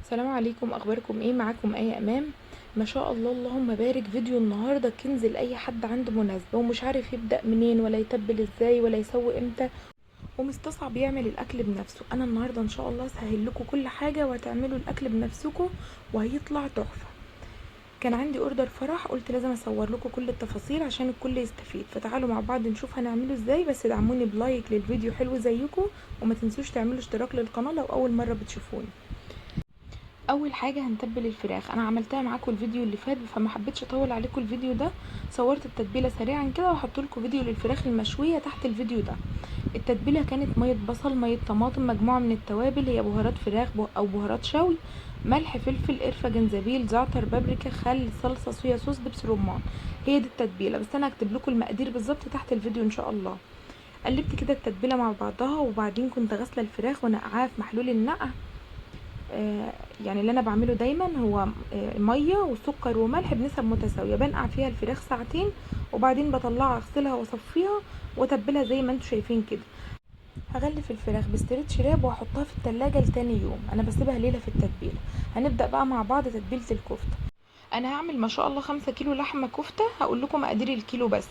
السلام عليكم، اخباركم ايه؟ معاكم ايه امام. ما شاء الله اللهم بارك. فيديو النهارده كنز لاي حد عنده مناسبة ومش عارف يبدا منين ولا يتبل ازاي ولا يسوي امتى ومستصعب يعمل الاكل بنفسه. انا النهارده ان شاء الله هسهل لكم كل حاجة وهتعملوا الاكل بنفسكم وهيطلع تحفة. كان عندي order فرح، قلت لازم اصور لكم كل التفاصيل عشان الكل يستفيد. فتعالوا مع بعض نشوف هنعمله ازاي، بس دعموني ب like للفيديو حلو زيكم، وما تنسوش تعملوا اشتراك للقناة لو اول مرة بتشوفوني. اول حاجة هنتبل الفراخ. انا عملتها معاكم الفيديو اللي فات فما حبيتش اطول عليكم الفيديو ده، صورت التتبيله سريعا كده وهحط لكم فيديو للفراخ المشويه تحت الفيديو ده. التتبيله كانت مية بصل، مية طماطم، مجموعة من التوابل، هي بهارات فراخ او بهارات شوي، ملح، فلفل، قرفه، جنزبيل، زعتر، بابريكا، خل، صلصه، soya sauce، دبس رمان. هي دي التتبيله، بس انا هكتب لكم المقادير بالظبط تحت الفيديو ان شاء الله. قلبت كده التتبيله مع بعضها، وبعدين كنت غاسله الفراخ ونقعاها في محلول النقع. يعني اللي انا بعمله دايما هو مية وسكر وملح بنسب متساوية، بنقع فيها الفراخ ساعتين وبعدين بطلعها اغسلها واصفيها واتبلها زي ما انتم شايفين كده. هغلف الفراخ ب stretch wrap واحطها في التلاجة لتاني يوم، انا بسيبها ليلة في التتبيله. هنبدا بقى مع بعض تتبيله الكفتة. انا هعمل ما شاء الله 5 كيلو لحمه كفته، هقول لكم مقادير الكيلو بس.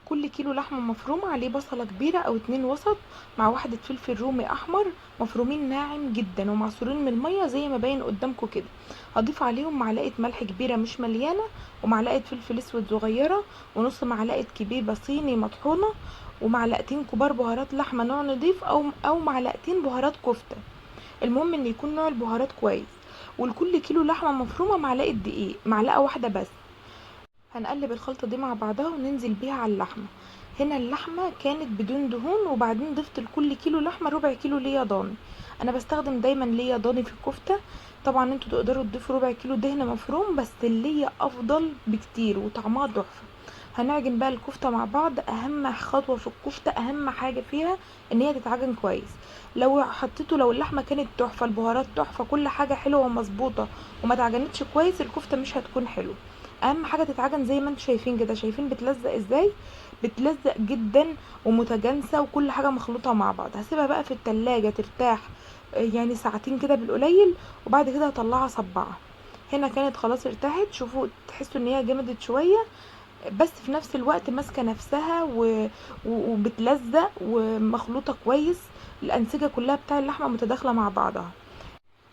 كل كيلو لحمه مفرومه عليه بصله كبيرة او 2 وسط مع واحدة فلفل رومي احمر مفرومين ناعم جدا ومعصورين من المية زي ما باين قدامكم كده. هضيف عليهم معلقه ملح كبيرة مش مليانة، ومعلقة فلفل اسود صغيرة، ونص معلقه كبيبه صيني مطحونه، ومعلقتين كبار بهارات لحمه نوع نضيف او معلقتين بهارات كفته. المهم ان يكون نوع البهارات كويس. ولكل كيلو لحمه مفرومه معلقه دقيق، معلقه واحدة بس. هنقلب الخلطة دي مع بعضها وننزل بيها على اللحمة. هنا اللحمة كانت بدون دهون، وبعدين ضفت لكل كيلو لحمه ربع كيلو ليا ضاني. انا بستخدم دايما ليا ضاني في الكفتة، طبعا انتوا تقدروا تضيفوا ربع كيلو دهن مفروم، بس الليا افضل بكتير وطعمها تحفة. هنعجن بقى الكفتة مع بعض. اهم خطوة في الكفتة، اهم حاجة فيها ان هي تتعجن كويس. لو اللحمة كانت تحفة، البهارات تحفة، كل حاجة حلوة ومظبوطه، وما تعجنتش كويس الكفتة مش هتكون حلوة. اهم حاجة تتعجن زي ما انتم شايفين كده. شايفين بتلزق ازاي؟ بتلزق جدا ومتجانسه وكل حاجة مخلوطه مع بعض. هسيبها بقى في التلاجة ترتاح يعني ساعتين كده بالقليل، وبعد كده هطلعها صبعها. هنا كانت خلاص ارتاحت، شوفوا تحسوا ان هي جمدت شوية، بس في نفس الوقت ماسكه نفسها وبتلزق ومخلوطه كويس. الانسجة كلها بتاع اللحمة متداخلة مع بعضها.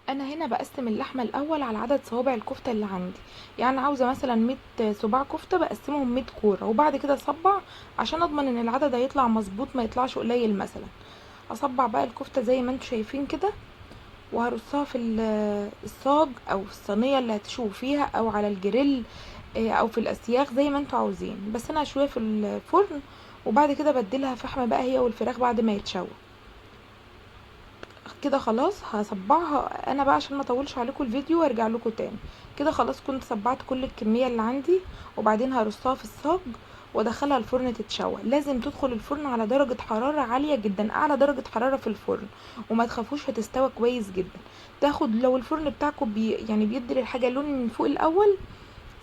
انا هنا بقسم اللحمة الاول على عدد صوابع الكفتة اللي عندي، يعني عاوزه مثلا 100 صباع كفته بقسمهم 100 كورة، وبعد كده اصبع عشان اضمن ان العدد هيطلع مظبوط ما يطلعش قليل. مثلا اصبع بقى الكفتة زي ما انتم شايفين كده، وهرصها في الصاج او في الصينية اللي هتشوفوا فيها، او على الجريل او في الاسياخ زي ما انتم عاوزين. بس انا هشويها في الفرن، وبعد كده بدلها فحم بقى هي والفراخ بعد ما يتشوى كده. خلاص هصبعها انا بقى عشان ما اطولش عليكم الفيديو وارجع لكم تاني. كده خلاص كنت صبعت كل الكمية اللي عندي، وبعدين هرصها في الصاج وادخلها الفرن تتشوى. لازم تدخل الفرن على درجه حرارة عالية جدا، اعلى درجه حرارة في الفرن، وما تخافوش هتستوى كويس جدا. تاخد لو الفرن بتاعكم يعني بيدي للحاجة لون من فوق الاول،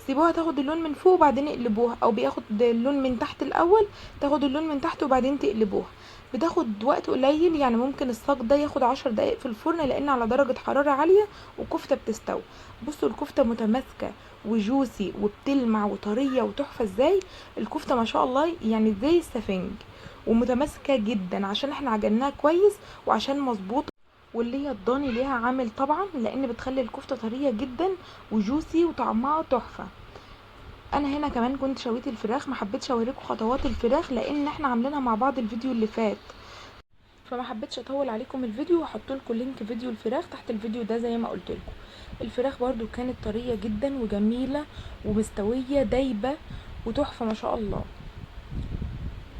سيبوها تاخد اللون من فوق وبعدين اقلبوها، او بياخد اللون من تحت الاول، تاخد اللون من تحت وبعدين تقلبوها. بتاخد وقت قليل، يعني ممكن الصاج ده ياخد 10 دقايق في الفرن، لان على درجة حرارة عالية والكفتة بتستوي. بصوا الكفتة متماسكة وجوسي وبتلمع وطرية وتحفة ازاي. الكفتة ما شاء الله يعني زي السفنج ومتماسكة جدا، عشان احنا عجناها كويس وعشان مظبوطة. واللي هي الضاني ليها عامل طبعا، لان بتخلي الكفتة طرية جدا وجوسي وطعمها تحفة. انا هنا كمان كنت شويت الفراخ، ما حبيتش اوريكم خطوات الفراخ لان احنا عاملينها مع بعض الفيديو اللي فات، فما حبيتش اطول عليكم الفيديو، وهحط لكم link فيديو الفراخ تحت الفيديو ده زي ما قلت لكم. الفراخ برده كانت طرية جدا وجميلة ومستويه دايبه وتحفه ما شاء الله.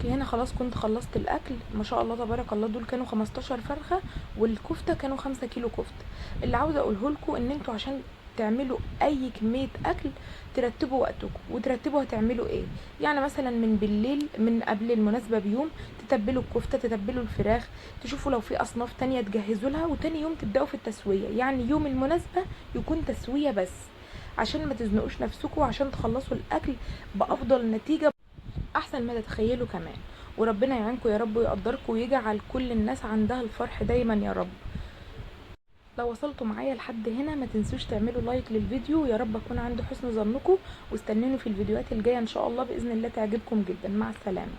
هنا خلاص كنت خلصت الاكل ما شاء الله تبارك الله. دول كانوا 15 فرخة، والكفته كانوا 5 كيلو كفته. اللي عاوزه اقوله لكم ان انتوا عشان تعملوا اي كمية اكل ترتبوا وقتكم وترتبوا هتعملوا ايه. يعني مثلا من بالليل، من قبل المناسبة بيوم، تتبلوا الكفتة، تتبلوا الفراخ، تشوفوا لو في اصناف تانية تجهزوا لها، وتاني يوم تبداوا في التسوية. يعني يوم المناسبة يكون تسويه بس، عشان ما تزنقوش نفسكم، وعشان تخلصوا الاكل بافضل نتيجة احسن ما تتخيلوا كمان. وربنا يعينكم يا رب ويقدركم ويجعل كل الناس عندها الفرح دايما يا رب. لو وصلتوا معايا لحد هنا ما تنسوش تعملوا لايك للفيديو، يا رب اكون عند حسن ظنكم، واستنوني في الفيديوهات الجاية ان شاء الله باذن الله تعجبكم جدا. مع السلامة.